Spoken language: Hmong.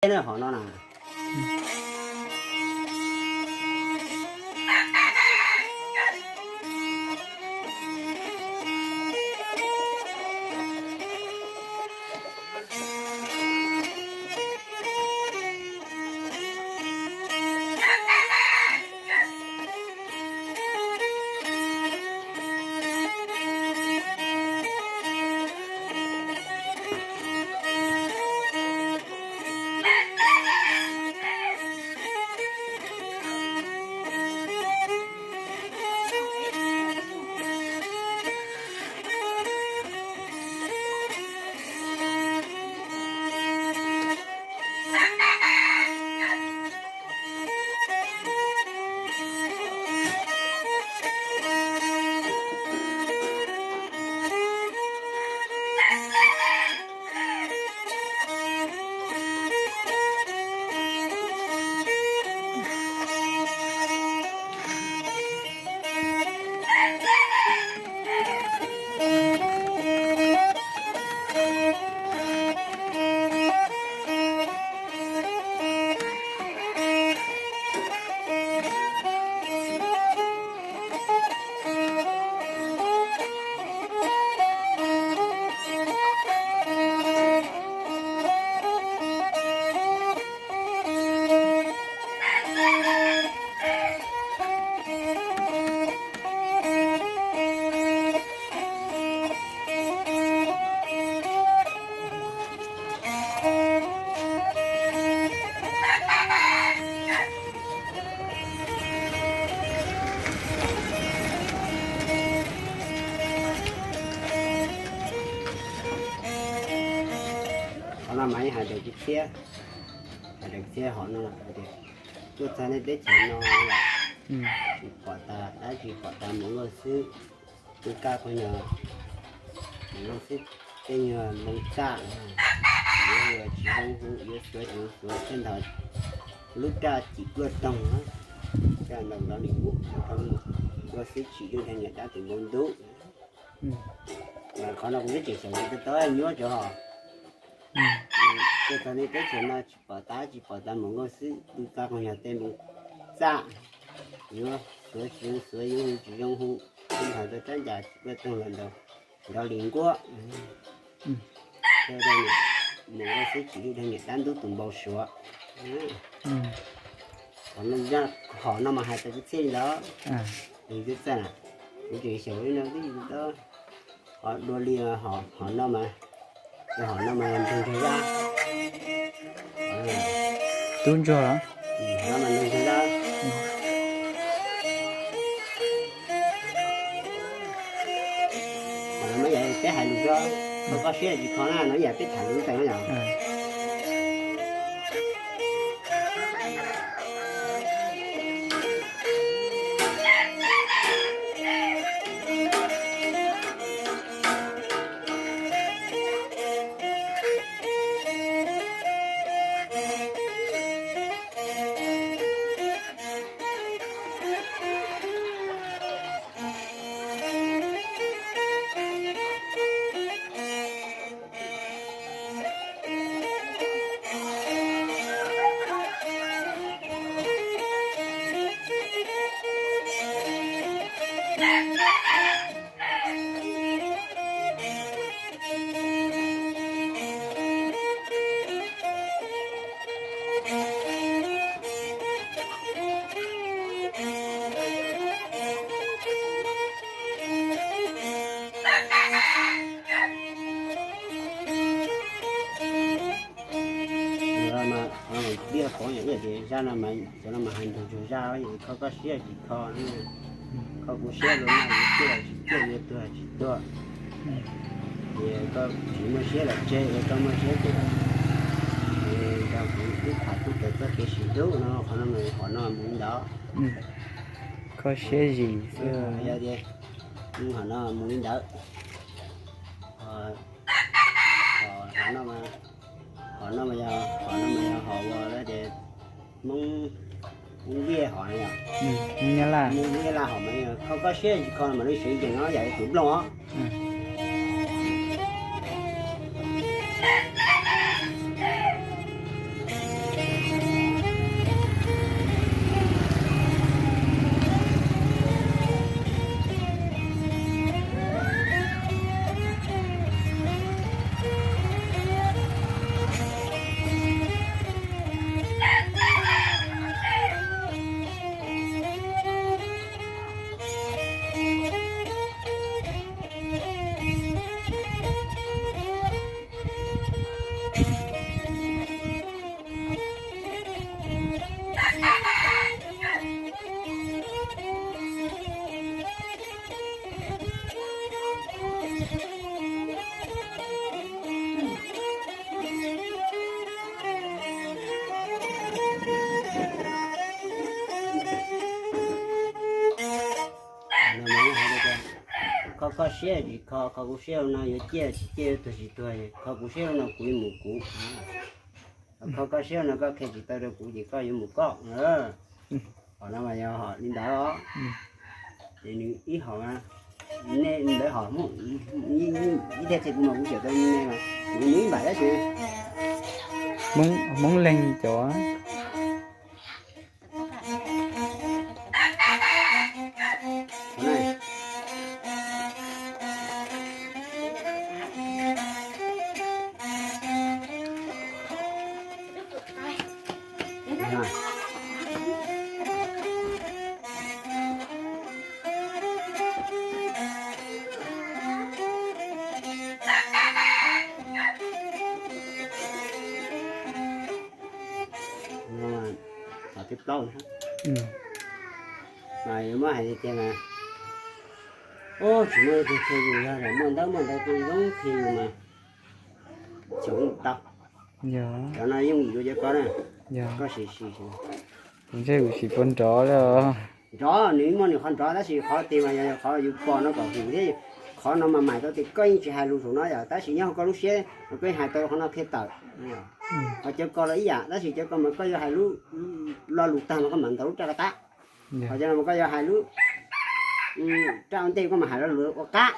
Teb na, hom no na. Qhov no mas hais daws txiab, hais daws txiab hom no tias tuaj txog nej teb chaws no tsis pom tas dab tsi, pom tas mus nkauj xwb. Twb kaj qhov nyuag mus nkauj xwb, tej nyuag npoo txaj, yuav tsis zoo hu, yuav xuav tsis zoo xuav, tej ntawd lub raj cim pluaj toog, raj ntaus nrov li ub, nkauj xwb tsim yeej dhia niam dab tus npoo ntub. Mas qhov no kuv twb tseem xyaum tsis tau nyuaj tso hos. Tuaj txog nej teb chaws no tsis pom tas, tsis pom tas mus nkauj xwb, twb kaj qhov nyuag tej npoo txaj, yuav xuav tsis zoo xuav, yuav hu tsis zoo hu, tej ntawd raj ncas cim pluaj toog los ntaus nrov li nkuab. Mus nkauj xwb tsim yeej dhia niam dab ntub tus npoo suav. Hom no mas hais tau txiab li ntawd. Kuv tseem xyaum li no twb yog dua li hom no mas, hom no mas nrug ntsuag zab. Tub ntsuag, hom no mas nrug ntsuag zab. Hom no mas yog peb hais lus xwb, kho koj siab tsis kho na, no yog peb tham lus ntawd na yom. Tias zaj no mas, cov no mas hais nrug ntsuag zab, kho koj siab tsis kho, kho kuv siab los no yuav ciaj tsis ciaj, yuav tuag tsis tuag. Ces koj tsis muaj siab los tseg, koj muaj siab ces nrog kuv wb tham txog txoj kev sim hlub no, qhov no mas hom no mus li ntawd. Kho siab zis xwb. Yog tias hom no mus li ntawd. Hom no mas, hom no mas yog, hom no mas yog hom uas tias Hmoob, Hmoob Liaj hom no yom. Hmoob Nyab Laj hom mas yog kho koj siab tsis kho mas lub siab yees no yog tus nplooj os. Kho koj siab tsis kho, kho kuv siab no yuav ciaj tsis ciaj, yuav tuag tsis tuag, kho kuv siab no kuv yuav mus kuv. Kho koj siab no koj qhia tsis tau rau kuv ces koj yuav mus koj. Hom no mas yog hom li ntawd os. Ces nws ib hom, nej lawv hom, ib teg txhais kuv mas kuv cawm tau me mas kuv nws ib npam tab sis Hmoob leeg cov Hom thib plaub mas muab hais tias mas, tsis muaj leej twg qhia yus, yog muaj ntawv muaj ntawv zoo qhia yus mas tseem tau. Cov no yooj yim dua cov ko na. Koj sim sim, ntshe kuv sim puas nrov li. Nrov, nws muaj nws qhov nrov tab sis qhov tias mas yog qhov yus pom no kom hum thiab. Qhov no mas mais tau tias koj yeej tsis hais lus saum no yom, tab sis nyob hauv koj lub siab koj yeej hais tau qhov no qhia tawm. Ho cov ko los ib yam, tab sis cov ko mas koj yuav hais lub lo lus tag mas koj mam ntaus lub raj ko tab. Ho cov no mas koj yuav hais lub raj ua ntej koj mam hais lo lus ua qab.